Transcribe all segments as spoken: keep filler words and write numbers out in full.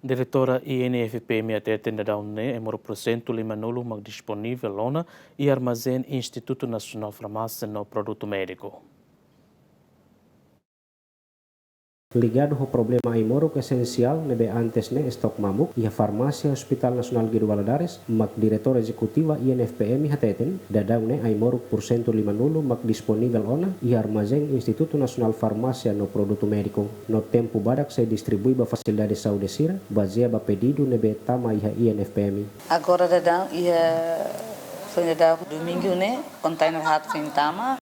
Diretora I N F P M hateten daudaun ne'e ai-moruk pursentu lima-nulu mak disponivel ona iha armazén Institutu Nasionál Farmásia no Produtu Médiku. Ligadu ho problema ai-moruk esensiál ne'ebé antes ne'e estok mamuk iha farmásia Hospital Nasionál Guido Valadares, mak Diretora Ezekutiva I N F P M hateten, daudaun ne'e ai-moruk pursentu lima-nulu mak disponivel ona iha armazén Institutu Nasionál Farmásia no Produtu Médiku. No tempu badak sei distribui ba fasilidade saúde sira, bazeia ba pedidu ne'ebé tama iha I N F P M. Agora daudaun iha, foin daudaun domingu ne'e, kontainer haat foin tama.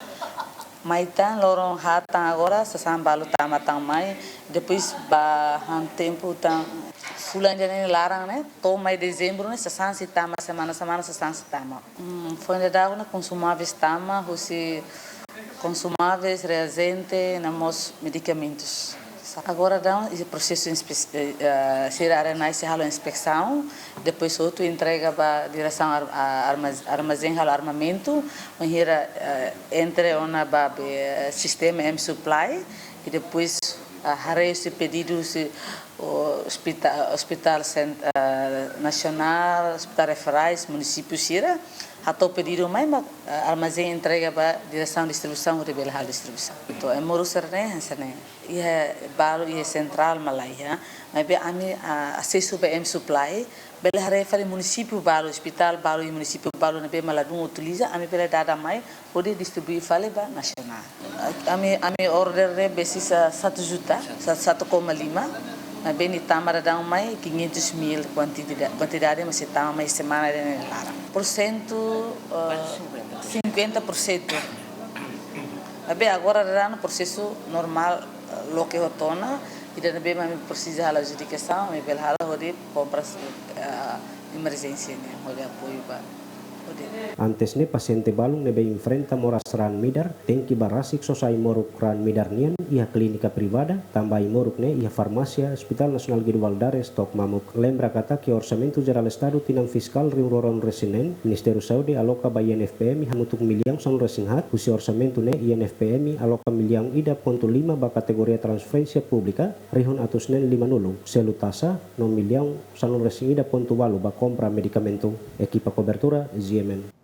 Mai tan loron haat tan agora, sasán balu tama tan mai. Depois ba han tempu tan fulan ida-ne'e nia laran ne'e, to'o mai dezembru ne'e, sasán sei tama, semana-semana sasán sei tama. Hmm, foin daudaun ne'e konsumáveis tama, husi konsumáveis, reajente, no mós medikamentus. Agora daudaun iha prosesu inspe-, eh, eh, sira área nai sei halo inspesaun, depois hotu entrega ba diresaun ar-, a-, armaz-, armazén halo armamentu, bainhira, eh, entre ona ba be, eh, sistema M-Supply, i depois, ah, haree husi pedidu husi, o, ospita-, ospitál sent-, ah, nasionál, ospitál referais, munisípiu sira, hato'o pedidu mai mak, ah, armazén entrega ba diresaun distribuisaun hodi bele halo distribuisaun. Entaun, ai-moruk sira-ne'e, hanesan ne'e. Iha balu iha sentrál mak laiha, maibé ami, ah, asesu ba M-Supply, bele haree fali munisípiu balu, ospitál balu iha munisípiu balu ne'ebé mak ladún utiliza, ami bele dada mai, hodi distribui fali ba nasionál. Ami, ami order ne'e besik sa-, satu juta, sa-, satu koma lima, maibé nia tama daudaun mai quinhentos mil kuantida-, kuantidade mak sei tama mai semana ida-ne'e nia laran. Pursentu, eh, cinquenta por cento. Maibé agora daudaun prosesu normál, eh, loke hotu ona, ida ne'ebé mak ami presiza halo adjudikasaun, ami bele halo hodi kompras, eh, emerjénsia nian, hodi apoiu ba, hodi. Antes ne'e pasiente balun ne'ebé enfrenta moras raan-midar, tenke ba rasik sosa ai-moruk raan-midar nian iha klínika privada, tanba ai-moruk ne'e iha farmásia Hospital Nasionál Guido Valadares to'o mamuk. Lembra katak iha Orsamentu Jerál Estadu tinan fiskál rihun rua ruanulu-resin-neen, Ministériu Saúde aloka ba I N F P M hamutuk millaun sanulu-resin-haat, husi orsamentu ne'e I N F P M aloka millaun ida pontu lima ba kategoria transferénsia públika, rihun atus neen lima-nulu, selu taxa, no millaun sanulu-resin-ida pontu ualu ba kompra medikamentu. Ekipa kobertura, G M N.